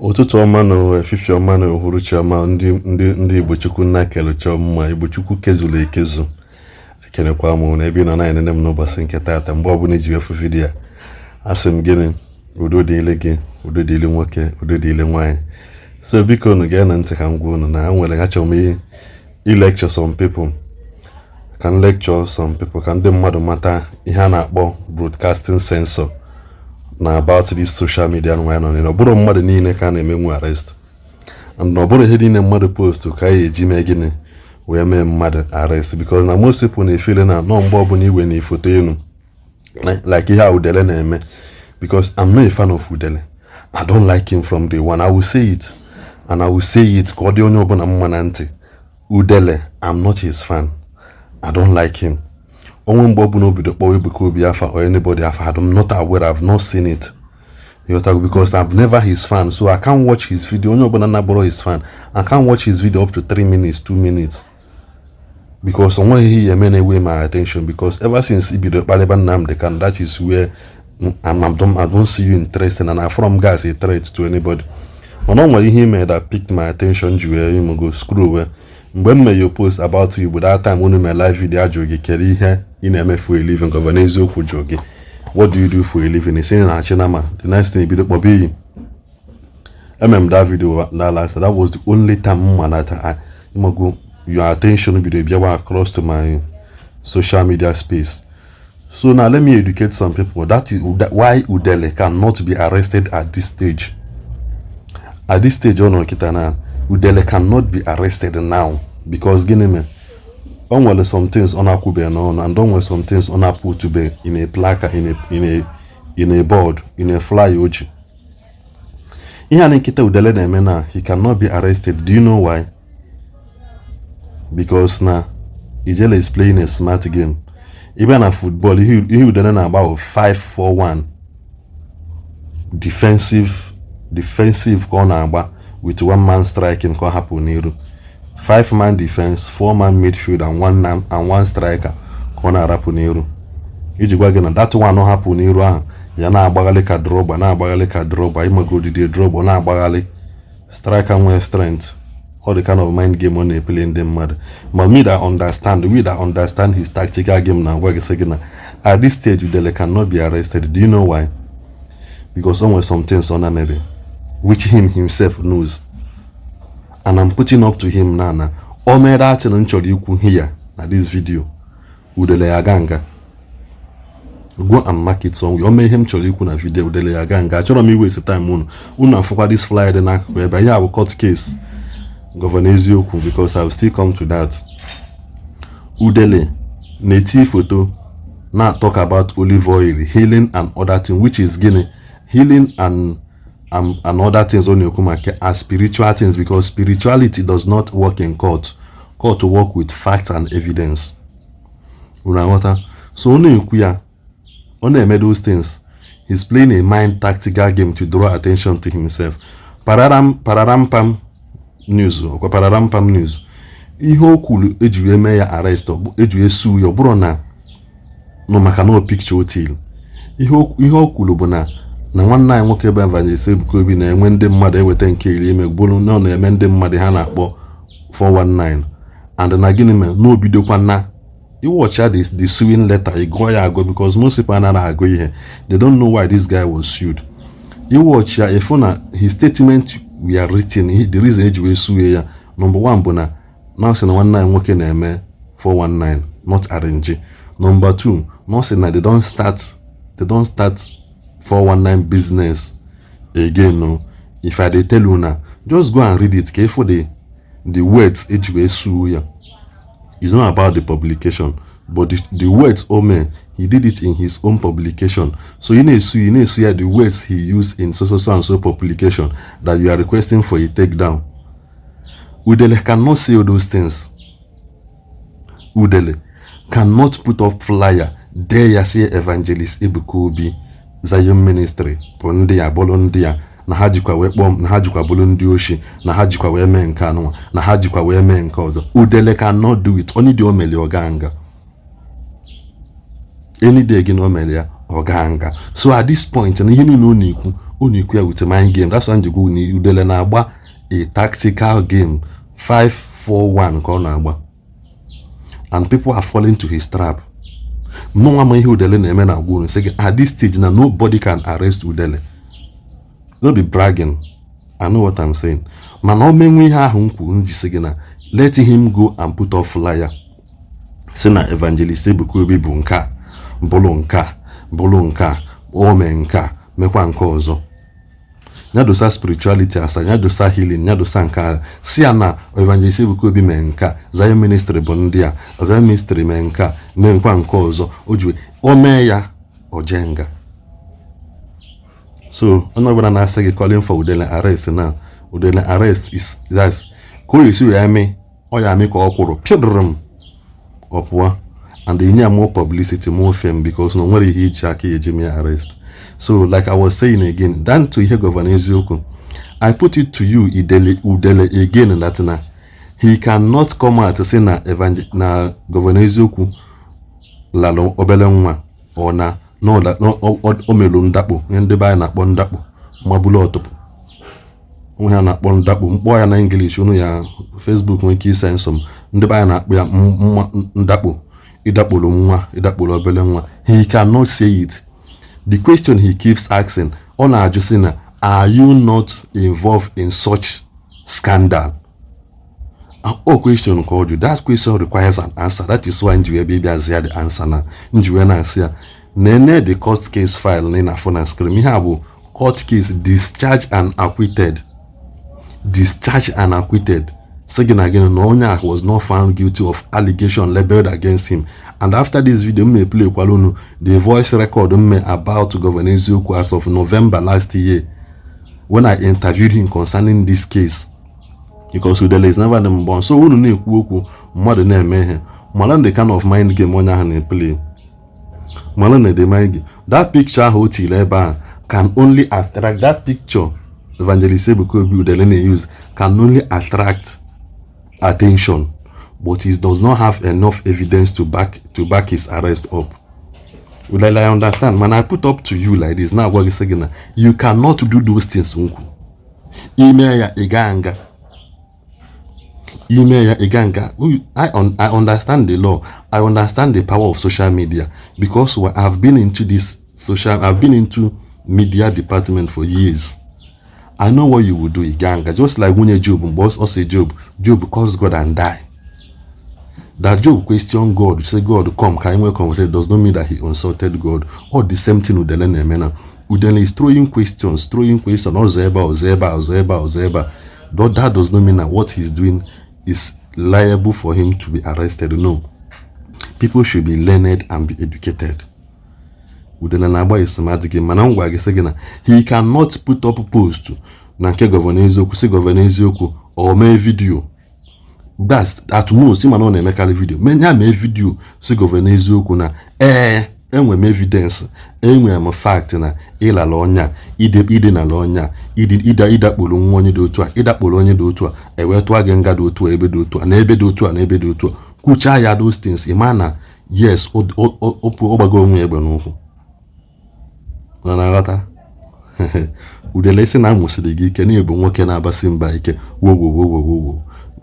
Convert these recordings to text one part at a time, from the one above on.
Ụtụtụ ọma na efifie ọma na uhuruchi ọma, ndị Igbo Chukwu nna kelucha mma, Igbo Chukwu kezuru ekezu. Ekenekwa m na ebe ị nọ na-enene m n'ụbọchị nke taata. Mgbe ọbụla iji wefu video a, asị m gịnị? Udo dịịrị gị, udo dịịrị nwoke, udo dịịrị nwaanyị. So biko unu gee na ntị ka m gwa unu na nwere achọrọ m i lecture some people, ka m lecture some people, ka ndị mmadụ mata ihe a na-akpọ broadcasting censor na about this social media nwa nọ n'ile. Ọ bụrụ mmadụ niile ka a na-emenwu arrest, and na ọ bụrụ ihe niile mmadụ post ka a eji mee gịnị wee mee mmadụ arrest, because na most people na-efeel na nọ mgbe ọbụla iwe na ifoto elu like ihe a Udele na-eme, because I'm not a fan of Udele. I don't like him from day one. I will say it and I will say it ka ọ dị onye ọbụla mma na ntị. Udele, I'm not his fan. I don't like him. Onwe mgbe ọbụla o bido kpọwa Ebuka Obi afa or anybody afa, I'm not aware, I've not seen it. Ịghọtago? Because I'm never his fan, so I can't watch his video. Onye ọbụla na-abụrụ his fan, I can't watch his video up to 3 minutes, 2 minutes, because onweghị ihe eme na-ewe my attention, because ever since ibido kparịba Nnamdi Kanu, that is where I don't see you interested, and I from guys a threat to anybody. Mana o nwere ihe ime that picked my attention, ji wee imogo screw wee mgbe m mee your post about you. That time unu mee live video, ajụ gị kedu ihe ị na-eme for a living. Governor Eziokwu jụ gị, "What do you do for a living?" Isi na achị nama. The next thing, ebido kpọba iyi. Emem that video that last, that was the only time mma that I imogo your attention bido bịawa across to my social media space. So now let me educate some people that is why Udele cannot be arrested at this stage. At this stage ọ nọ kịta na, Udele cannot be arrested now, because gịnị mere? O nwere some things ọ na-akwụbeghị n'ọnụ, and o nwere some things ọ na-apụtube in a placard, in a board, in a flyer o ji. Ihe a na nkịta Udele na-eme na, he cannot be arrested. Do you know why? Because na Ijele is playing a smart game. Ịbịa na football, ihe Udele na-agba bụ 5-4-1 defensive. Defensive ka ọ na-agba with one man striking, ka ọ hapụ n'iru. Five man defense, four man midfield and one man and one striker ka ọ na-arapụ n'iru. Iji gwa gị na that one ọ hapụ n'iru ahụ, ya na-agbaghalị ka Drogba, na-agbaghalị ka Drogba, ịmago odide Drogba na-agbaghalị, striker nwee strength. All the kind of mind game ọ na-eplay ndị mmadụ. But me that understand, we that understand his tactical game, na gwa gị sị gị na at this stage Udele cannot be arrested. Do you know why? Because o nwere some things ọ na-emebe which him himself knows, and I'm putting up to him now na o mere atị na m chọrọ ikwu here na this video, Udele ya aga nga. Go and mark it somewhere. O mee ihe m chọrọ ikwu na video, Udele ya aga nga. Achọrọ m iwaste time unu. Unu afụkwa this flyer dị n'akụkụ ebe ya bụ court case Governor Eziokwu, because I will still come to that. Udele na-eti foto na talk about olive oil healing and other things, which is gịnị? Healing and other things ọ na-ekwu maka are spiritual things, because spirituality does not work in court. Court work with facts and evidence. Unu aghọta? So ọ na-ekwu ya, ọ na-eme those things, he's playing a mind tactical game to draw attention to himself. Pararam Pararampam news, ọkwa Pararampam news, ihe o kwuru eji wee mee ya arrest, eji wee sue ya, ọ bụrụ na nọ maka na o picture o tili. Ihe o kwuru bụ na nwanne anyị nwoke bụ Evangelist Ebuka Obi na-enwe ndị mmadụ eweta nke iri ime bụrụ na ọ na-eme ndị mmadụ ha na-akpọ 419, and na gịnị mere na obidokwa na iwatch ya the suing letter. Ị gụọ ya agụ, because most people anaghị agụ ihe. They don't know why this guy was sued. Iwatch ya, ịfụ na his statement we are written, the reason eji wee sue ya, number one bụ na ọ sị na nwanne anyị nwoke na-eme 419, not arrange. Number two, na ọ sị na they don't start 419 business again. No, if I dey tell you now, just go and read it ka ịfụ the words eji wee sue ya. It's not about the publication, but the words o mee, he did it in his own publication. So ị na-esue ya the words he used in so so so and so publication that you are requesting for a takedown. Udele cannot say all those things. Udele cannot put up flyer dee ya say Evangelist Ebuka Obi Zion Ministry bụ ndị ya, bụrụ ndị ya na ha jikwa wee kpọọ na ha jikwa bụrụ ndị oshi, na ha jikwa wee mee nke anụnwa, na ha jikwa wee mee nke ọzọ. Udele cannot do it. Only dị o mere, ọga nga. Any day gị na o mere ya, ọga nga. So at this point, na ihe niile ọ na-ekwu, Ọ na-ekwu ya with mind game. That's why njikwa na Udele na-agba a tactical game, 5-4-1 ka ọ na-agba, and people are falling to his trap. Mụnwa ma ihe Udele na-eme na agwa unu sị gị, at this stage na nobody can arrest Udele. No be bragging, I know what I'm saying. Mana o menwe ihe ahụ m kwuru m ji sị gị na let him go and put off flyer si na Evangelist Ebuka Obi bụ nke a, bụrụ nke a, bụrụ nke a, o mee nke a, mekwa nke ọzọ. Ya dosa spirituality asa, ya dosa healing, ya dosa nke a, si ya na Evangelist Ebuka Obi mee nke a, Zion Ministry bụ ndị a, Zion Ministry mee nke a, mee nkwa nke ọzọ. O ji o mee ya, o jee nga. So onye ọbụla na-asị gị calling for Udele arrest na Udele arrest is that ka o esi wee mee, ọ ya amị ka ọ kwụrụ pịdụrụ m, ọ pụọ, and enye ya more publicity, more fame, because na o nwere ihe iji aka eji mee arrest. So like I was saying again, down to ihe Governor Eziokwu, I put it to you, Idele, Udele again, that na he cannot come out to say na evangel na Governor Eziokwu lalụ obele nwa, ọ na o melu ndakpo, ihe ndị be anyị na-akpọ ndakpo, mabulu ọtụpụ onwe ha na-akpọ ndakpo. Mkpọ ya na English unu ya Facebook nwere ike ise nsọ m. Ndị be anyị na-akpọ ya ndakpo, ịdakporo nwa, ịdakporo obele nwa. He cannot say it. The question he keeps asking, ọ na-ajụ sị na are you not involved in such scandal? O question ka ọ jụ. That question requires an answer. That is why nji wee bịa bịazi the answer na nji wee na-asị ya nene the court case file na ị na-afụ na screen. Ihe a bụ court case discharge and acquitted, discharge and acquitted, sị gị na gịnị na onye a was not found guilty of allegation labeled against him. And after this video, m may play kwala unu the voice record m mee about Governor Eziokwu as of November last year when I interviewed him concerning this case, because Udele is never the mbọ. So unu na-ekwu okwu mmadụ na-eme ihe, mara the kind of mind game onye ahụ na-eplay, mara na the mind game. That picture ahụ o tiri ebe a can only attract, that picture Evangelist Ebuka Obi Udele na-use can only attract attention, but he does not have enough evidence to back his arrest up. Udele, I understand, man. I put up to you like this na agwa gị sị gị na you cannot do those things nkwu ime ya, ị gaa nga. Ime ya, ị gaa nga. I understand the law. I understand the power of social media because I've been into this social I've been into media department for years. I know what you will do. Ị gaa nga, just like nwunye Job mgbe ọ sị Job, "Job, curse God and die." That Job question God, say, "God, come ka anyị nwee conversation," does not mean that he insulted God. All the same thing Udele na-eme na Udele is throwing questions, throwing questions, ọzọ ebe a, ọzọ ebe a, ọzọ ebe a, ọzọ ebe a. But that does not mean that what he's doing is liable for him to be arrested. No, people should be learned and be educated. Udele na-agba esemokwu gị, mana m gwa gị sị gị na he cannot put up post na nke Governor Eziokwu, si Governor Eziokwu o mee video. That's at most, mana ọ na-emekarị video ya mee video si Governor Eziokwu na ee, enwe m evidence, enwere m fact na ịlala ọnya, idinala ọnya, ịdakporo nwa onye dị otu a, ịdakporo onye dị otu a, ewee tụọ gị nga dị otu a, ebe dị otu a, na ebe dị otu a, na ebe dị otu a. Kwuchaa ya those things, ị ma na yes, ọ gbago onwe egbe n'ụkwụ na na-aghọta. Udele sị na amụsiri gị ike na ịbụ nwoke na-abasi mba ike, wowowowowowo,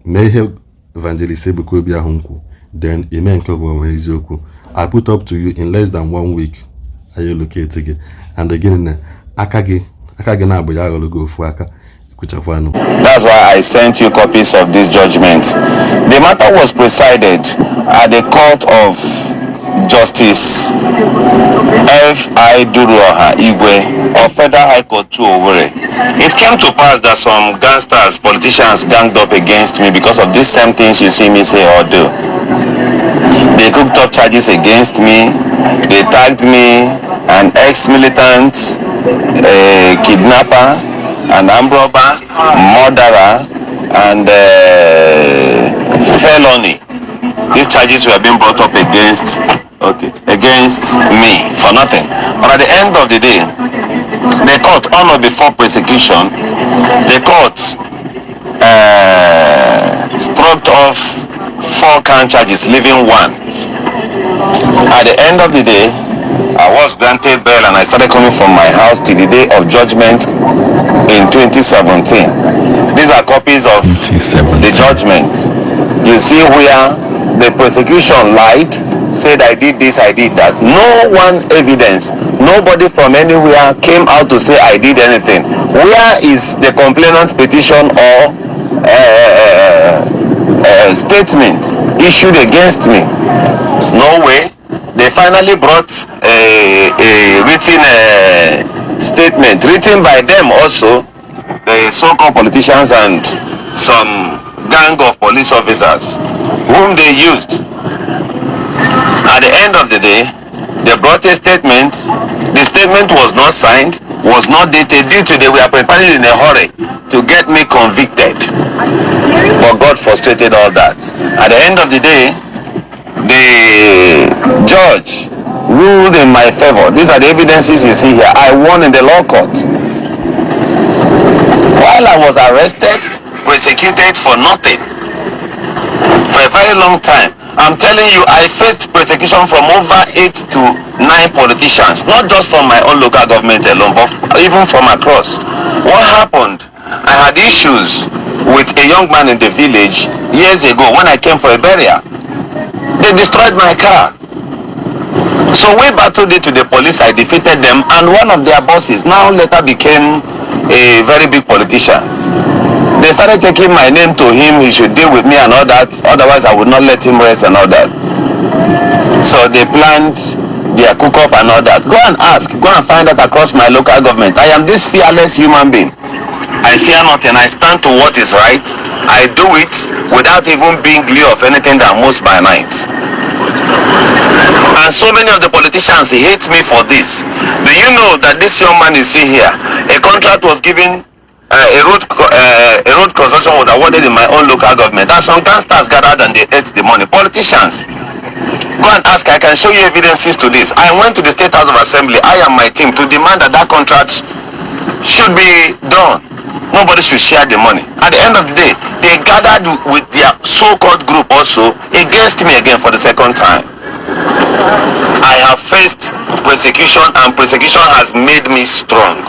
mee ihe Evangelist Ebuka Obi ahụ nkwu, then ime nke Governor Eziokwu. I put up to you, in less than one week anyị locate gị, and again na aka gị na-abụ ya aghọrọ gị ofu aka ekwuchakwanụ. That's why I sent you copies of this judgment. The matter was presided at the court of Justice F.I. Duruoha Igwe of Federal High Court 2 Owerri. It came to pass that some gangsters, politicians ganged up against me because of these same things you see me say or do. They cooked up charges against me. They tagged me an ex-militant, a kidnapper, an armed robber, murderer, and felony. These charges were being brought up against me for nothing. But at the end of the day, the court, on or before prosecution, the court struck off four count charges, leaving one. At the end of the day, I was Judge granted bail and I started coming from my house till the day of judgment in 2017. These are copies of the 2017. judgments. You see where the prosecution lied, said I did this, I did that. No one evidence, nobody from anywhere came out to say I did anything. Where is the complainant's petition or statement issued against me? No way. They finally brought a written statement written by them also, the so-called politicians and some gang of police officers whom they used. At the end of the day, they brought a statement. The statement was not signed, was not dated, due to they were preparing in a hurry to get me convicted. But God frustrated all that. At the end of the day, the judge ruled in my favor. These are the evidences you see here. I won in the law court. While I was arrested, prosecuted for nothing for a very long time. I'm telling you, I faced persecution from over 8 to 9 politicians, not just from my own local government alone, but even from across. What happened? I had issues with a young man in the village years ago when I came for a burial. They destroyed my car. So we battled it to the police. I defeated them, and one of their bosses now later became a very big politician. They started taking my name to him. He should deal with me and all that. Otherwise, I would not let him rest and all that. So they planned their cook up and all that. Go and ask. Go and find out across my local government. I am this fearless human being. I fear nothing. I stand to what is right. I do it without even being glue of anything that moves by night. And so many of the politicians hate me for this. Do you know that this young man you see here, a contract was given, a road construction was awarded in my own local government, and some gangsters gathered and they ate the money. Politicians, go and ask. I can show you evidences to this. I went to the State House of Assembly, I and my team, to demand that that contract should be done. Nobody should share the money. At the end of the day, they gathered with their so-called group also against me again for the second time. I have faced persecution, and persecution has made me strong.